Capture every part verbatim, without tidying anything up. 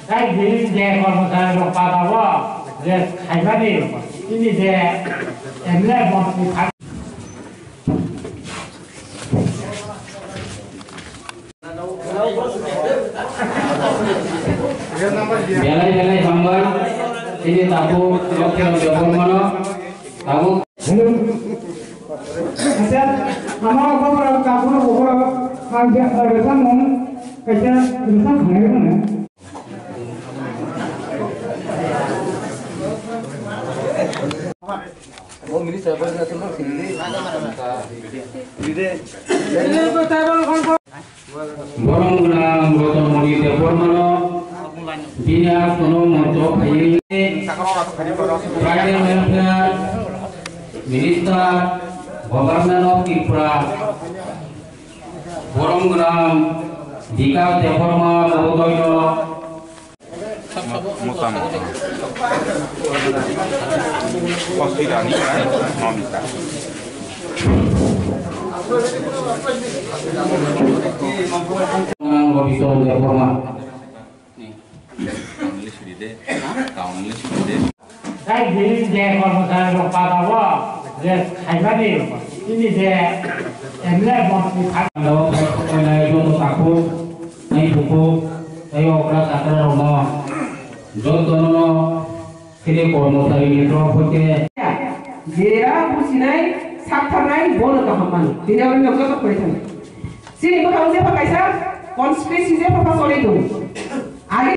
Tai bini je kormochari rok pada o je khaimani bini je M L A montri thang. Belai belai hambai, ini tabu Lokhi Debbarmano, tabu. Hello. Acha, ama khobor, kabur khobor, ang ja, rwchapmung, kaisa rwchap khanai rwmano. Borom gwnang Rotonmoni Debbarmano bini aswkno moncho phaiwi Tribal Welfare Minister, Government of Tripura, borom gwnang Bikash Debbarma Mohodoino Mutam. Kosti dani, nonita. Nang Robison Debbarma. Only suri de. Only suri de. Sai bini je kormochari rok pada o je khaimani bini je M L A montri thang. Ando khai khoknai joto takhuk, nai bukhuk, tei okra chakra rokno jotono khede kormochari ni torof hoite. Jera businai, saktharnai, bono kaham mano. Tini abo ni joto khoi thang. Chini bwkhao jepha kaisa conspiracy jepha pha choli tongo. Ani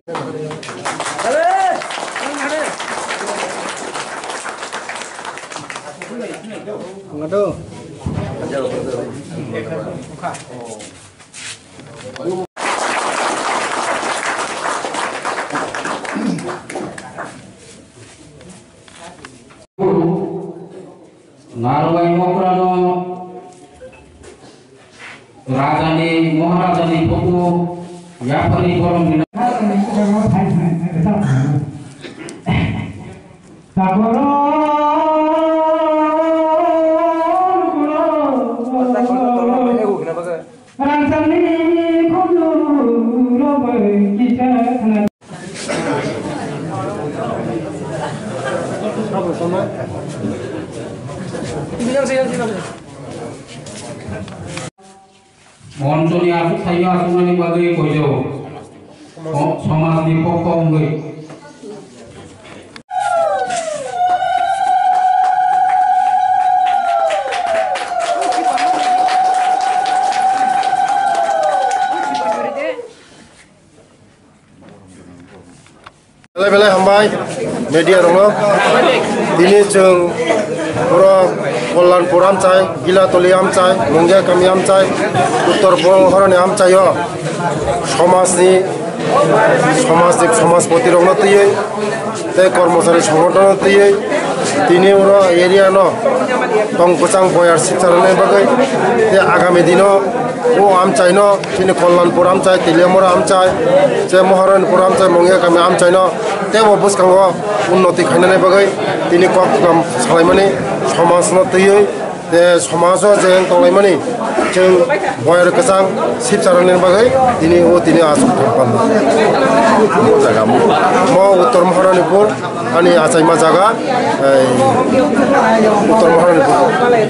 Narwai mokrano rajani, maharajani photo yaphari borom bina. Takoro. Rangchakni khunju robai kisa khna. Monchoni aswk thaio aswknani bagwi koijago. Somajni pokho wngwi. Belai belai hambai media rokno. Tini chwng borok Kalyanpur amchai, Gilatoli amchai, Mungia kami amchai, Uttor Mohorani amchaio somajni, somajni, somajpoti rokno twiwi tei kormochari songothono twiwi tini oro area no tong kwchang boyar sip charwknai bagwi tei agami dino o amchaino chini Kalyanpur amchai, Teliamura amchai, je Maharanipur amchai, Mungia kami amchaino teibo bwskango unnoti khainani bagwi tini kok salaimani somajno twiwi. Te somajo je wng tonglaimani, chwng boyar kwchang sip charwknani bagwi tini o tini aswk thang panda. Mo jaga mo, mo Uttor Maharanipur, ani achaima jaga, ei, Uttor Maharanipur.